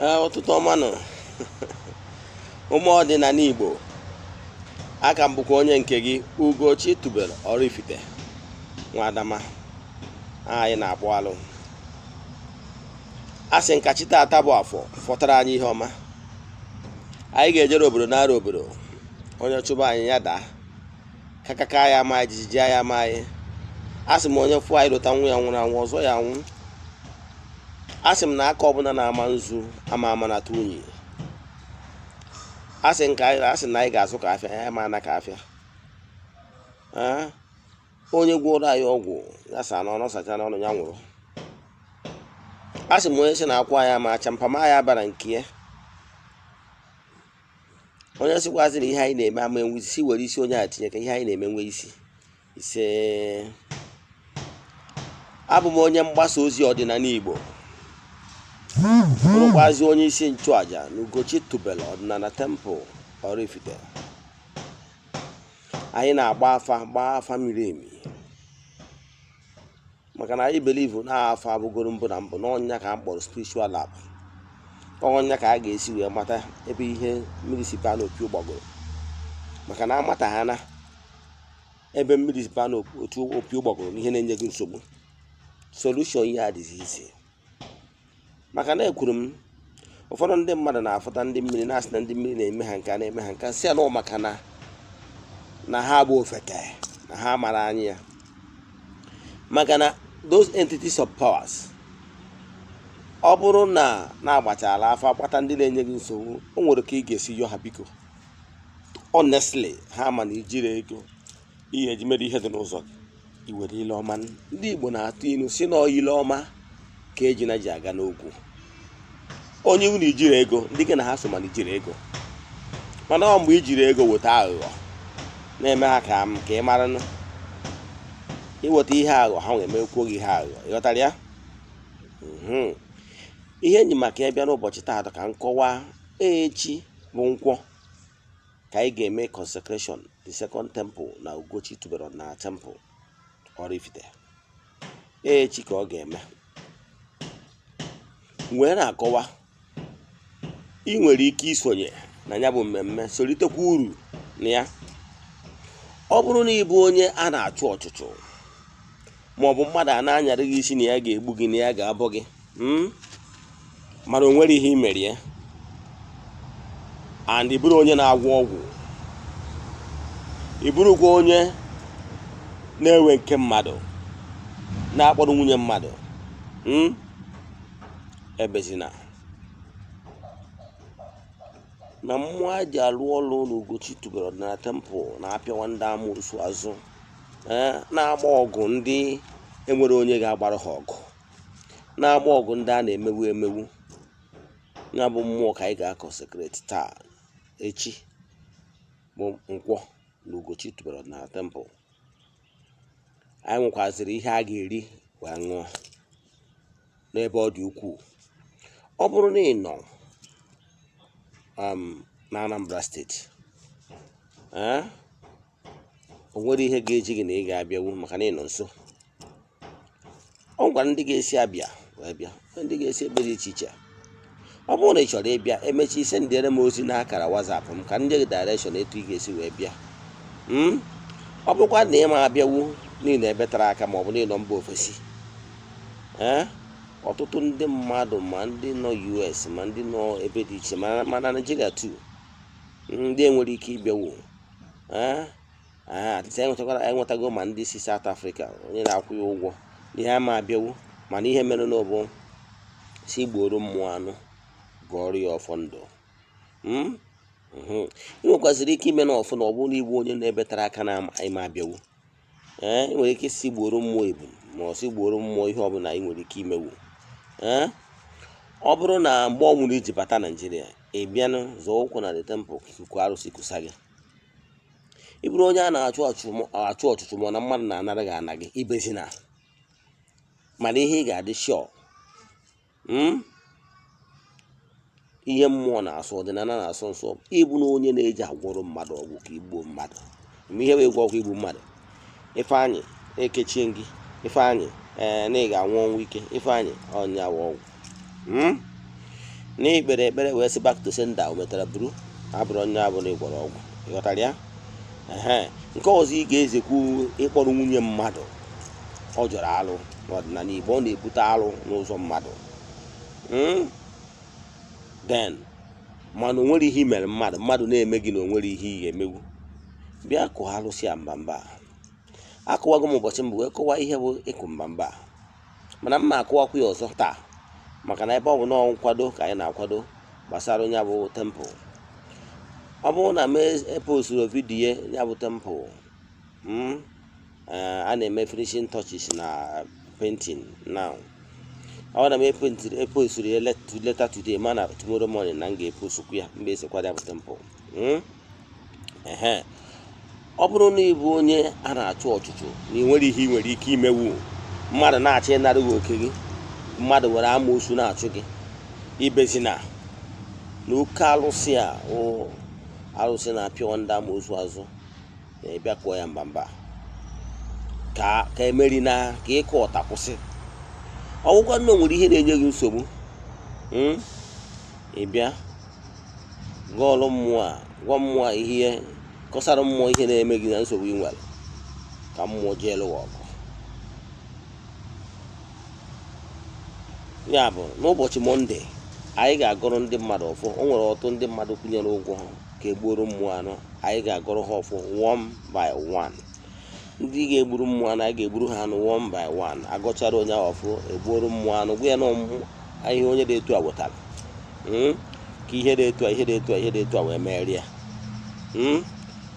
Ee, ụtụtụ ọma nụ, ụmụ ọdịnala Igbo. Aka m bụkwa onye nke gị, Ugochi tubelu Oraifite Nwadama. Anyị na-akpụ alụ. A sị nkachi tata bụ Afọ fọtara anyị ihe ọma. Anyị ga-ejere obodo nara obodo. Onye chụba anyị, ya daa kakaka ya ama anyị, jijiji ya ama anyị. A sị m, onye fụ anyị lụta nwa ya nwụrụ anwụ ọzọ, ya anwụ. A sị m na aka ọbụla na-ama nzu ama ama na-atụ unyi. A sị nke anyị, a sị na anyị ga-azụ ka afịa ya ma ana ka afịa. Ee, onye gwọrọ anyị ọgwụ, ya saa n'ọnụ, sacha n'ọnụ, ya nwụrụ. A sị m, onye sị na akwa anyị ama acha mpama ya bara nke ya. Onye sịkwazị na ihe anyị na-eme ama enwe isi, were isi onye a tinye ka ihe anyị na-eme nwee isi. Ise. Abụ m onye mgbasa ozi ọdịnala Igbo, bụrụkwazi onye isi nchụaja na Ugochi tubelu Ọdịnala Temple Oraifite. Anyị na-agba afa, gbaa afa miri emi, maka na anyị believe na afa abụgoro mbụ na mbụ n'ọnya ka a kpọrọ spiritual lab. Ọnya ka a ga-esi wee mata ebe ihe mmiri si baa n'opi ụgbọgụrụ, maka na amata ha na ebe mmiri si baa n'otu opi ụgbọgụrụ na ihe na-enye gị nsogbu, solution ya adịghị isi. Maka na ekwuru m, ụfọdụ ndị mmadụ na-afụta ndị mmiri, na-asị na ndị mmiri na-eme ha nke a, na-eme ha nke a, sị ya na ọ maka na ha bụ ofeke, na ha mara anya ya. Maka na those entities of powers, ọ bụrụ na na-agbachala afọ akpata ndị na-enye gị nsogbu, o nwere ka ị ga-esi yọọ ha biko. Honestly, ha ma na ijiri ego ihe eji mere ihe dị n'ụzọ gị, iwere ile ọma. Ndị Igbo na-atụ ilu si na ile ọma ka ejina ji aga n'okwu. Onye iwu na ijiri ego, ndị gị na ha so mana ijiri ego, mana ọ mgbe ijiri ego weta aghụghọ na-eme ha ka m ka ị mara nụ iweta ihe aghụghọ, ha nwere emekwuo gị ihe aghụghọ. Ịghọtara ya? Ihe enyi maka ya bịa n'ụbọchị taata ka m kọwaa. Echi bụ Nkwọ ka anyị ga-eme consecration the second temple na Ugochi tubelu na Temple Oraifite. Echi ka ọ ga-eme. Wee na-akọwa, ị nwere ike isonye na ya bụ mmemme, solitekwa uru na ya. Ọ bụrụ na ị bụ onye a na-achụ ọchụchụ, maọbụ mmadụ a na-anyara gị isi na ya ga-egbu gị, na ya ga-abọ gị, mana o nwere ihe i mere ya, and ị bụrụ onye na-agwọ ọgwụ, ị bụrụkwa onye na-ewe nke mmadụ, na-akpọrọ nwunye mmadụ, Ebezina na mmụọ a ji alụ ọlụ na Ugochi tubelu Ọdịnala Temple na-apịawa ndị amoosu azụ, ee, na-agba ọgụ ndị enwere onye ga-agbara ha ọgụ, na-agba ọgụ ndị a na-emegbu emegbu. Ya bụ mmụọ ka anyị ga-aconsecrate taa, echi bụ Nkwọ, na Ugochi tubelu Ọdịnala Temple. Anyị nwekwaziri ihe a ga-eri wee ṅụọ n'ebe ọ dị ukwuu. Ọ bụrụ na ị nọ na Anambra Steeti, ee, o nwere ihe ga-eji gị na ị ga-abịawu, maka na ị nọ nso. Ọ gwara ndị ga-esi abịa wee bịa, ndị ga-esi ebe dị iche iche. Ọ bụrụ na ị chọrọ ịbịa, emechi sendịere m ozi n'akara WhatsApp m ka m nye gị direction etu ị ga-esi wee bịa. Ọ bụrụkwa na ị ma abịawu n'ihi na ebe tara aka, ma ọ bụ n'ịnọ mba ofesi, ee, ọtụtụ ndị mmadụ, ma ndị nọ US, ma ndị nọ ebe dị iche, ma na Nigeria too, ndị enwere ike ịbịawu, ee, at least enwetago ma ndị si South Africa, onye na-akwụ ya ụgwọ ihe ama abịawu. Mana ihe mere n'ụbụ si gboro mmụọ anụ gọọrọ ya ọfọ ndụ. Ị nwekwaziri ike ime na ọfụ na ọ bụrụ na igbu onye na-ebetara aka na ịma abịawu, ee, ị nwere ike isi gboro mmụọ ebu, ma ọ sị gboro mmụọ ihe ọbụla ị nwere ike imewu. Ee, ọ bụrụ na mgbe ọnwụrụ iji bata Naijiria, ị bịanụ zọọ ụkwụ na the temple, ikuku arụsị kusa gị. Ị bụrụ onye a na-achụ achụ ọchụchụ, ma na mmadụ na-anara gị ana gị, ibezina. Mana ihe ị ga-adị sure, ihe mmụọ na-asụ, ọdịnala na-asụ nsọ, ịbụ na onye na-eji agwọrọ mmadụ ọgwụ ka igbuo mmadụ. Mgbe ihe wee gwọ ọgwụ igbu mmadụ, Ifeanyị ekechie gị, Ifeanyị, ee, na ị ga-anwụ ọnwụ ike, Ifeanyị, ọnya wụ ọgwụ. N'ikpere ekpere wee sị back to sender, o metara buru abụrụ onye abụrụ ịgwọrọ ọgwụ. Ịghọtara ya? Ehe. Nke ọzọ, ị ga-ezekwu ịkpọrọ nwunye mmadụ. Ọ jọrọ alụ n'ọdịnala Igbo, ọ na-ebute alụ n'ụzọ mmadụ. Then mana o nwere ihe i mere mmadụ, mmadụ na-eme gị na o nwere ihe ị ga-emegwu. Bịa kụọ alụsị a mbamba. Akụwago m ụbọchị mbụ wee kọwaa ihe bụ ịkụ mbamba, mana mma akụwakwa ya ọzọ taa, maka na ebe ọ bụ na nkwado ka anyị na-akwado gbasara onye bụ temple. Ọ bụrụ na m eposturu video ya bụ temple, a na-eme finishing touches na painting now. Ọ bụrụ na m eposturu ya later today, mana tomorrow morning na m ga-epostukwu ya mgbe esekwara ya bụ temple. Ehe, ọ bụrụ na ị bụ onye a na-achụ ọchụchụ na ị nwere ihe ị nwere ike imewu, mmadụ na-achọ ịnara gị oke gị, mmadụ were amoosu na-achụ gị, ibezina na oke alụsị a wụ alụsị na-apịawa ndị amoosu azụ, na ịbịa kụọ ya mbamba ka emeri na ka ịkụ ọta kwụsị. Ọgwụkwa na o nwere ihe na-enye gị nsogbu, ị bịa gwa ọrụ mmụọ a, gwa mmụọ a ihe, kọsara mmụọ ihe na-eme gị na nsogbu ị nwere, ka mmụọ jee lụwa ọgụ. Ya bụ, n'ụbọchị Monday anyị ga-agọrọ ndị mmadụ ọfọ. O nwere ọtụtụ ndị mmadụ kwụnyere ụgwọ ka egbuoro mmụọ anụ. Anyị ga-agọrọ ha ọfọ one by one. Ndị ga-egburu mmụọ anụ, anyị ga-egburu ha anụ one by one. Agọchara onye ahụ ọfọ, egbuoro mmụọ anụ, gwa ya na ihe onye dị etu a wetara, ka ihe dị etu a, ihe dị etu a, ihe dị etu a wee merie ya.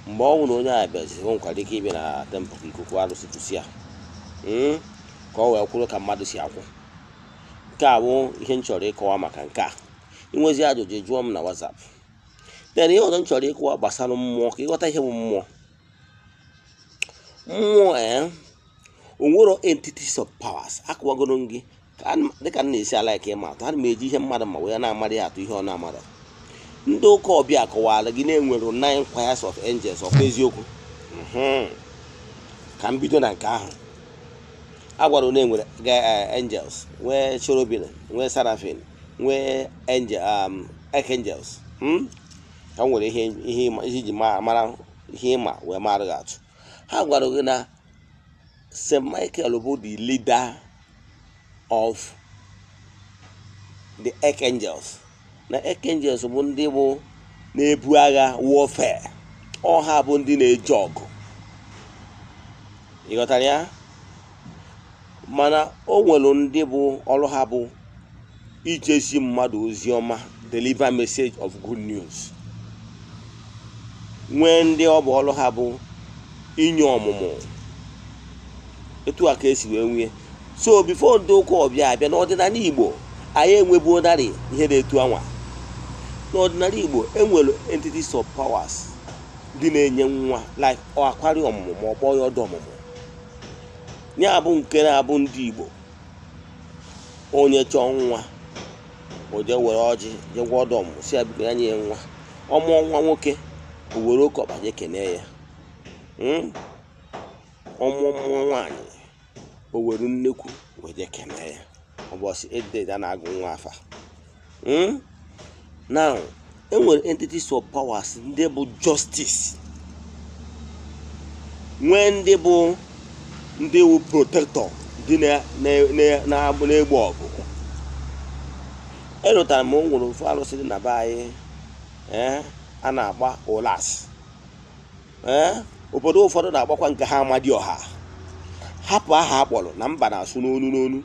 Mgbe ọ nwụrụ, onye a bịazi, o nwekwara ike ịbịa na temple ka ikuku arụsị kwụsị ya, ka ọ wee kwụrụ ka mmadụ si akwụ. Nke a bụ ihe m chọrọ ịkọwa maka nke a. Inwezi ajụjụ, jụọ m na WhatsApp. Then ihe ọzọ m chọrọ ịkọwa gbasara mmụọ, ka ịghọta ihe bụ mmụọ. Mmụọ, ee, onwero entities of powers. Akụwagoro m gị dịka m na-esi ala ka ịma atụ, ana m eji ihe mmadụ ma wee na-amara ya atụ ihe ọ na-amara. Ndị ụka ọbịa kọwara gị na-enwere nine choirs of angels. Ọkwa eziokwu? Ka m bido na nke ahụ a gwara na enwere angels, nwee cherubim, nwee seraphim, nwee angel, archangels. Ka m nwere ihe iji mara ihe ịma wee mara gị atụ. Ha gwara gị na St. Michael bụ the leader of the archangels, na archangels bụ ndị bụ na-ebu agha, warfare. Ọha bụ ndị na-eje ọgụ. Ị ghọtara ya? Mana o nwere ndị bụ ọrụ ha bụ ijezi mmadụ ozi ọma, deliver message of good news. Nwee ndị ọ bụ ọrụ ha bụ inye ọmụmụ. Etu a ka esi wee nwee. So before ndị ụka ọbịa abịa n'ọdịnala Igbo, anyị enwebuonarị ihe na-etu anwa. N'ọdịnala Igbo, enwere entities of powers ndị na-enye nwa, like akwari ọmụmụ, ma ọ kpọọ ya ọdụ ọmụmụ. Ya bụ nke na-abụ ndị Igbo, onye chọọ nwa, o jee were ọjị, jee gwa ọdụ ọmụmụ, si ya biko ya nye ya nwa. Ọ mụọ nwa nwoke, o were oke ọkpa je kenee ya. Ọ mụọ nwa nwaanyị, o were nnekwu wee je kenee ya ụbọchị 8 days a na-agụ nwa afa. Now, enwere entities of powers ndị bụ justice, nwee ndị bụ ndị wu protector, ndị na-egbu ọgụ. Elụtara m o nwere ofu arụsị dị na be anyị, ee, a na-akpa ụlas. Ee, obodo ụfọdụ na-agbakwa nke ha Amadioha. Hapụ aha akpọrọ na mba na-asụ n'onu n'onu,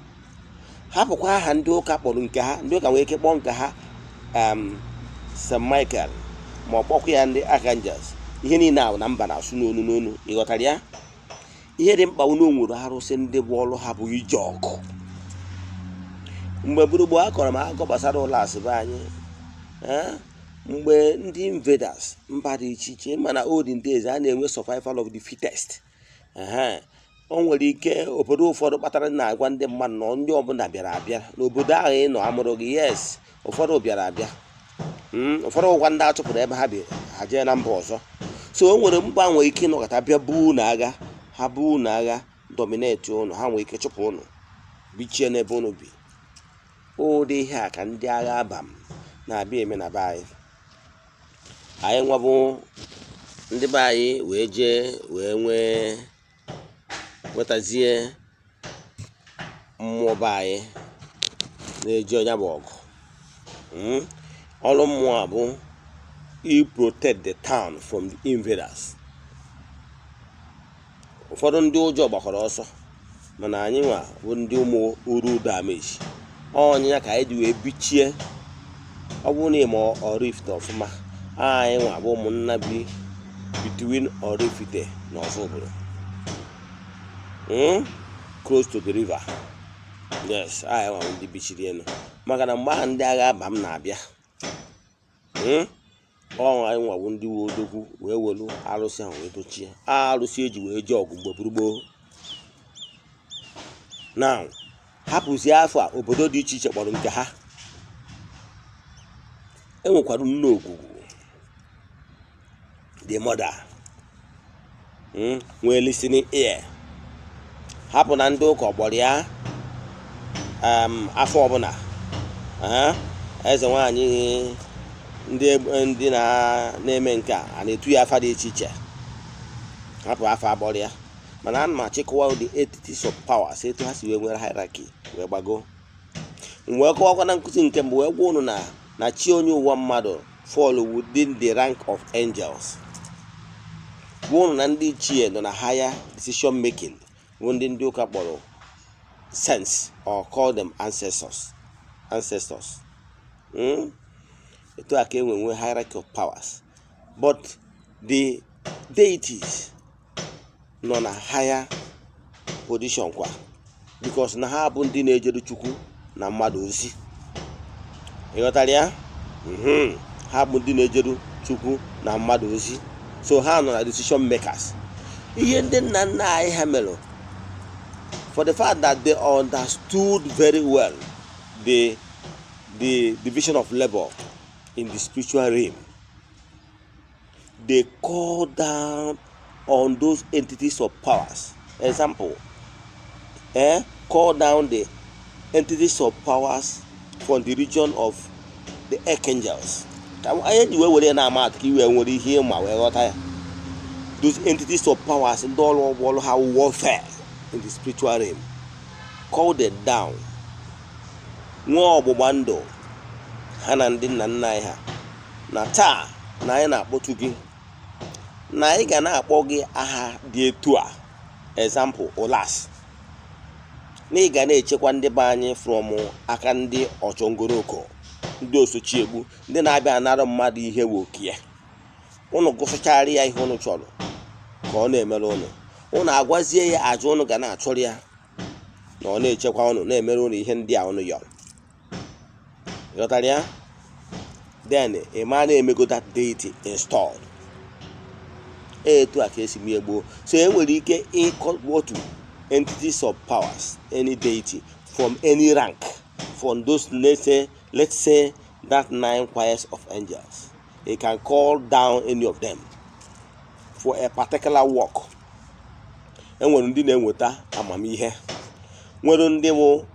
hapụkwa aha ndị ụka kpọrọ nke ha. Ndị ụka nwere ike kpọọ nke ha St. Michael, ma ọ kpọkwa ya ndị Archangels. Ihe niile ahụ na mba na-asụ n'onu n'onu. Ị ghọtara ya? Ihe dị mkpa, unu nwere arụsị ndị bụ ọrụ ha bụ ije ọgụ. Mgbe gburugburu a kọrọ m akụkọ gbasara ụlọ asịba anyị, ee, mgbe ndị invaders, mba dị iche iche, mana olden days a na-enwe survival of the fittest. Ehe, o nwere ike obodo ụfọdụ kpatara na-agwa ndị mmadụ na ndị ọbụla bịara abịa n'obodo ahụ ị nọ amụrụ gị. Yes, ụfọdụ bịara abịa. Ụfọdụ ụgwa ndị a chụpụrụ ebe ha bi, ha jee na mba ọzọ. So o nwere mba nwere ike ịnọkọta bịa buo unu agha. Ha buo unu agha, dominate unu, ha nwere ike chụpụ unu, bichie n'ebe unu bi. Ụdị ihe a ka ndị agha abam Na-abịa eme na be anyị, anyị nwabụ ndị be anyị wee jee wee nwee nwetazie mmụọ be anyị na-eji ọnya bụ ọgụ. Ọrụ mmụọ a bụ i protect the town from the invaders. Ụfọdụ ndị ụjọ gbakọrọ ọsọ, mana anyị nwa bụ ndị ụmụ uru dameji ọnya ka anyị ji wee bichie. Ọ bụrụ na ịma Oraifite ọfụma, anyị nwa bụ ụmụnna bi between Oraifite na Ozubulu, Close to the river. Yes, anyị nwa bụ ndị bichiri elu, maka na mgbe ahụ ndị agha aba m na-abịa, Ọ anyị nwa bụ ndị odogwu wee welu arụsị ahụ wee dochie arụsị eji wee jee ọgụ mgbe gburugburu. Now, hapụzie afọ a, obodo dị iche iche kpọrọ nke ha. Enwekwara nne ogwugwu, the mother, nwee listening ear. Hapụ na ndị ụka kpọrọ ya afọ ọbụla eze nwanyị, ndị na-eme nke a a na-etu ya afa dị iche iche. Hapụ afọ agbọrọ ya, mana ana m achịkọwa the entities of powers, etu ha si wee nwere hierarchy wee gbago. M wee kọwakwa na nkụzi nke mbụ, wee gwa unu na chi onye ụwa mmadụ fall within the rank of angels, gwa unu na ndị ichie nọ na higher decision making, bụ ndị ụka kpọrọ saints or call them ancestors. Etu a ka e nwee hierarchy of powers, but the deities nọ na higher position kwa, because na ha bụ ndị na-ejere Chukwu na mmadụ ozi. Ịghọtara ya? Ha bụ ndị na-ejeru Chukwu na mmadụ ozi, so ha nọ na decision makers. Ihe ndị nna nna anyị ha mere, for the fact that they understood very well the division of labor in the spiritual realm, they call down on those entities of powers. Example, call down the entities of powers from the region of the archangels. Ka anyị ji wee were ya na-ama atụ, ka i wee nwere ihe ịma wee ghọta ya. Those entities of powers, ndị ọrụ ọrụ ha warfare in the spiritual realm, call them down, nwee ọgbụgba ndụ ha na ndị nna nna anyị ha, na taa na anyị na-akpọtu gị, na anyị ga na-akpọ gị aha dị etu a. Example, Ulas, na ị ga na-echekwa ndị be anyị from aka ndị ọchọngoroko, ndị osochiegbu, ndị na-abịa anara mmadụ ihe wụ okie. Ụnụ gụsịchara ya ihe ụnụ chọrọ ka ọ na-emere ụnụ, ụnụ agwazie ya aja ụnụ ga na-achọrọ ya, na ọ na-echekwa ụnụ, na-emere ụnụ ihe ndị a ụnụ yọrọ. Ghọtara ya? Then ị ma na-emego that deity installed. Etu a ka esi mie gboo. So e nwere ike ịkọ otu entities of powers, any deity from any rank, from those, let's say that nine choirs of angels, he can call down any of them for a particular work. Enwere ndị na-enweta amamihe, nwere ndị bụ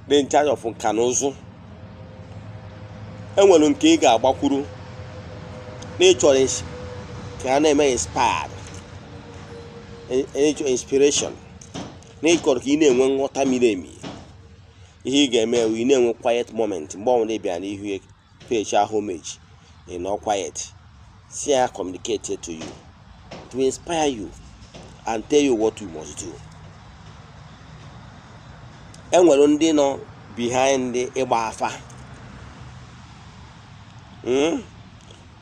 dị in charge of nka na ụzụ. Enwere nke ị ga-agbakwuru n'ịchọrọ ka a na-eme inspired, ịchọ inspiration, n'ịchọrọ ka ị na-enwe nghọta miri emi. Ihe ị ga-eme bụ ị na-enwe quiet moment. Mgbe ọbụla ị bịara n'ihu ya, pay homage, ị nọ quiet, si ya communicate to you, to inspire you and tell you what you must do. Enwere ndị nọ behind ndị ịgba afa.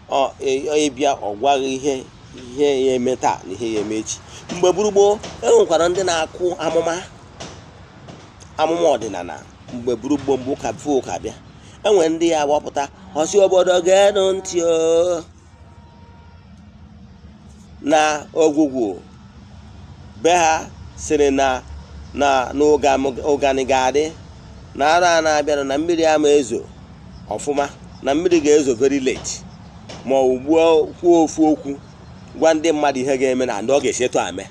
Ọ ịbịa, ọ gwaghị ihe ya eme taa na ihe ya eme echi. Mgbe gburugburu, e nwekwara ndị na-akụ amụma, amụma ọdịnala. Mgbe gburugburu, mgbe ụka, before ụka bịa, enwere ndị ya agbapụta ọsị obodo geenụ ntị o, na ogwugwu be ha sịrị na ụgani ga-adị na arọ a na-abịanụ, na mmiri ama ezo ọfụma, na mmiri ga-ezo very late, ma ọ gbuo kwuo ofu okwu gwa ndị mmadụ ihe ga-eme na ndị ọ ga-esi etu ame.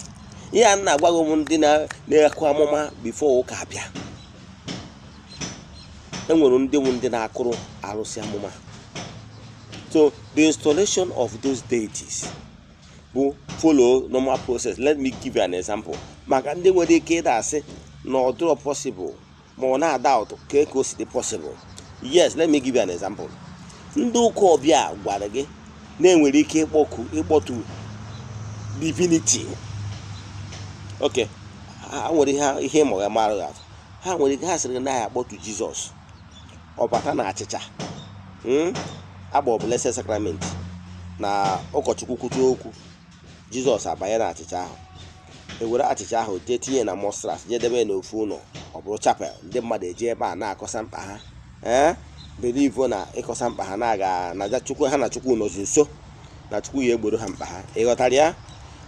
Ihe a na-agwa gị, ndị na-ekwu amụma before ụka abịa. Enwere ndị bụ ndị na-akụrụ arụsị amụma. So the installation of those deities bụ follow normal process. Let me give you an example, maka ndị nwere ike ịda asị na ọ dịrọ possible, ma ọ na-ada ụtụ ka o si dị possible. Yes, let me give you an example. Ndị ụka ọbịa gwara gị na enwere ike ịkpọku, ịkpọtu divinity. Okay, ha nwere ihe ịmụ ya mara atụ. Ha nwere ike, ha sịrị gị na ya akpọtu Jizọs, ọ bata na achịcha, Akpọ Blessed Sacrament, na ụkọchukwu kwutu okwu, Jizọs abanye na achịcha ahụ. Ewere achịcha ahụ jee tinye na monstrance, jee debe n'ofu ụlọ, ọ bụrụ chapel. Ndị mmadụ eji ebe a na-akọsa mkpa ha, ee, believe na ịkọsa mkpa ha na-aga na Chukwu, ha na Chukwu nọzi nso, na Chukwu ya egboro ha mkpa ha. Ịghọtara ya?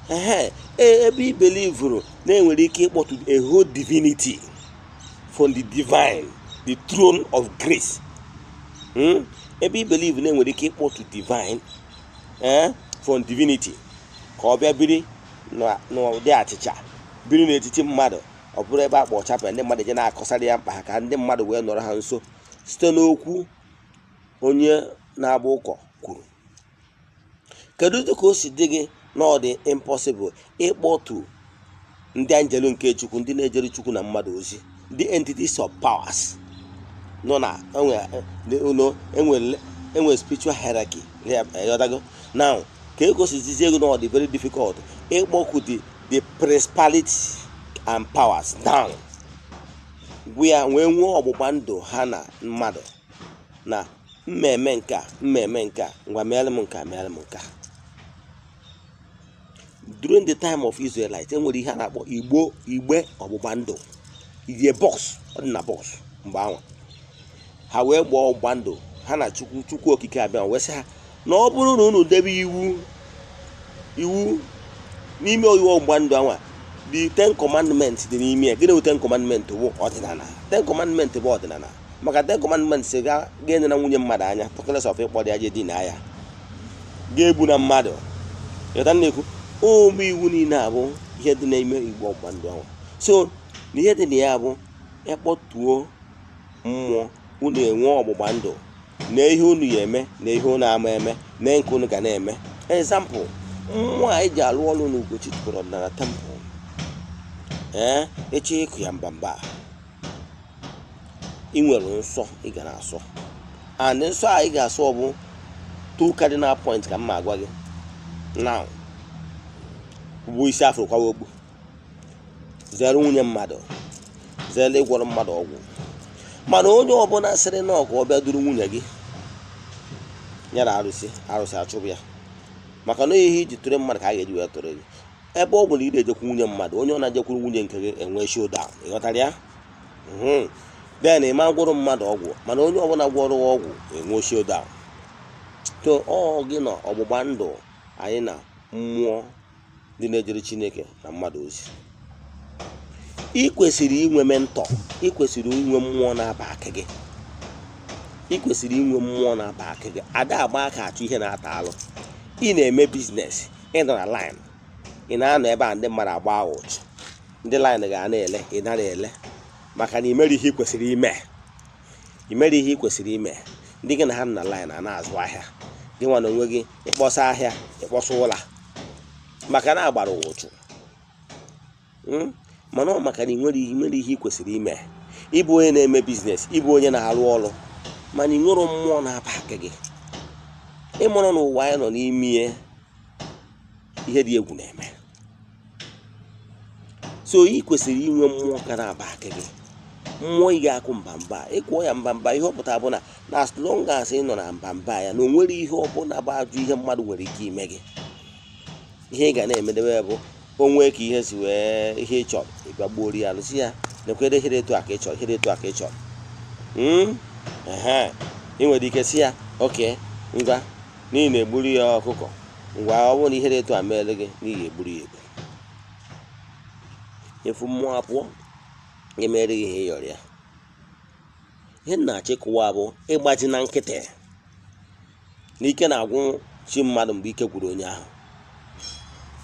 Ehe, ebe i believeru na enwere ike ịkpọtụ a whole divinity from the divine, the throne of grace, Ebe i believe na enwere ike ịkpọtụ divine, from divinity, ka ọ bịa biri n'ụdị achịcha, biri n'etiti mmadụ, ọ bụrụ ebe a kpọ chapel, ndị mmadụ je na-akọsara ya mkpa ha, ka ndị mmadụ wee nọrọ ha nso site n'okwu onye na-agba ụkọ kwuru. Kedu ka o si dị gị na ọ dị impossible ịkpọtu ndị anjelu nke Chukwu, ndị na-ejere Chukwu na mmadụ ozi, ndị entities of powers nọ na enwe spiritual hierarchy? Ịghọtago now ka e gosizizie ego na ọ dị very difficult ịkpọku the principality and powers down, gwa ya wee nwee ọgbụgba ndụ ha na mmadụ na mmemme nke a, mmemme nke a, ngwa meere m nke a, meere m nke a? During the time of Israelites, enwere ihe a na-akpọ igbo, igbe ọgbụgba ndụ. Irie box, ọ dị na box. Mgbe ahụ ha wee gbaa ọgbụgba ndụ ha na Chukwu. Chukwu Okike abịa wee sị ha na ọ bụrụ na unu debe iwu n'ime iwu ọgbụgba ndụ anwa, the Ten Commandments dị n'ime ya. Gịnị bụ Ten Commandment? Bụ ọdịnala. Ten Commandment bụ ọdịnala, maka Ten Commandment si ga ga-enye na nwunye mmadụ anya, talk less of ịkpọrọ ya je dina ya, ga-egbu na mmadụ. Ịghọta na-ekwu ụmụ iwu niile a bụ ihe dị n'ime igbe ọgbụgba ndụ ahụ. So na ihe dị na ya bụ ịkpọtuo mmụọ unu, enwe ọgbụgba ndụ na ihe unu ya eme na ihe unu ama eme na nke unu ga na-eme. Example, mmụọ anyị ji alụ ọrụ na Ugochi tụrụ ọdịnala temple, ee, ịchọ ịkụ ya mbamba, ị nwere nsọ ị ga na-asọ, and nsọ a ị ga-asọ bụ two cardinal point ka m ma agwa gị now. Bụ isi afro kwawa okpu, zere nwunye mmadụ, zere ịgwọrọ mmadụ ọgwụ. Mana onye ọbụla sịrị na ọka ọ bịa duru nwunye gị ya na arụsị, arụsị achụbụ ya, maka na ihe iji tụrụ mmadụ ka a ga-eji wee tụrụ gị. Ebe ọ bụla ị na-ejekwu nwunye mmadụ, onye ọ na-ejekwuru nwunye nke gị enwee showdown. Ịghọtara ya? Then ịma gwọrọ mmadụ ọgwụ, mana onye ọbụla gwọrọ ọgwụ enwe showdown. To ọ gị nọ ọgbụgba ndụ anyị na mmụọ ndị na-ejere Chineke na mmadụ ozi. Ị kwesịrị inwe mentor, ị kwesịrị inwe mmụọ na-aba aka gị, ị kwesịrị inwe mmụọ na-aba aka gị. Ada agba aka achụ ihe na-ata alụ. Ị na-eme business, ị nọ na line, ị na-anọ ebe a, ndị mmadụ agba ụchụ, ndị line ga na-ele, ị nara ele, maka na imere ihe ị kwesịrị ime. Imere ihe ị kwesịrị ime. Ndị gị na ha nọ na line a na-azụ ahịa, gị nwa na onwe gị ịkpọsa ahịa, ịkpọsa ụla, maka na agbara ụchụ. Mana ọ maka na ị nwere ihe, ihe ị kwesịrị ime. Ịbụ onye na-eme business, ịbụ onye na-arụ ọrụ, mana ị nwere mmụọ na-aba aka gị. Ịmụrụ n'ụwa anyị nọ n'ime ihe dị egwu na-eme. So ị kwesịrị inwe mmụọ ka na-aba aka gị, mmụọ ị ga-akụ mbamba. Ịkụọ ya mbamba, ihe ọ pụtara bụ na as long as ị nọ na mbamba ya, na o nwere ihe ọbụla bụ ajọ ihe mmadụ nwere ike ime gị. Ihe ị ga na-emedebe bụ onwe ka ihe si wee ihe ị chọrọ, ịbịa gbuoro ya, alụsị ya, nekwere ihe dị etu a ka ị chọrọ, ihe dị etu a ka ị chọrọ. Ehe, ị nwere ike si ya, oke ngwa, n'ihi na egburu ya ọkụkọ, ngwa, ọ bụrụ na ihe dị etu a meere gị, n'ihi egburu ya egbu, efu mmụọ apụọ, emere gị ihe ị yọrọ ya. Ihe m na-achọ ịkụwa bụ ịgbaji na nkịtị na ike na-agwụ chi mmadụ mgbe ike gwụrụ onye ahụ.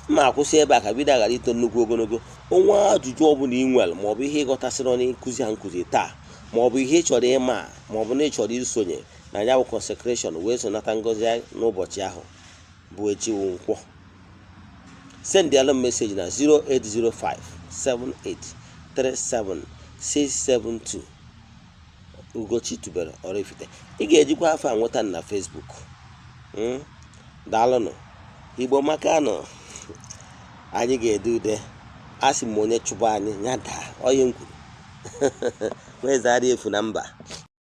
Mma akwụsị ebe a ka bido ghara ito nnukwu ogologo. Onwe ajụjụ ọbụla ị nwere maọbụ ihe ịghọtasịrị na nkụzi a nkụzi taa, Ma ọ bụ ihe ị chọrọ ịma, ma ọ bụ na ị chọrọ isonye na ya bụ consecration wee sonata ngọzi n'ụbọchị ahụ bụ echi wụ Nkwọ, sendịalụ m message na 0805 7837 672. Ugochi tubelu Oraifite. Ị ga-ejikwa afọ a nweta m na Facebook. Daalụnụ, Igbo makanụ. Anyị ga-ede ude. A sị m, onye chụba anyị ya daa. Onye m kwuru nweze adịghị efu na mba.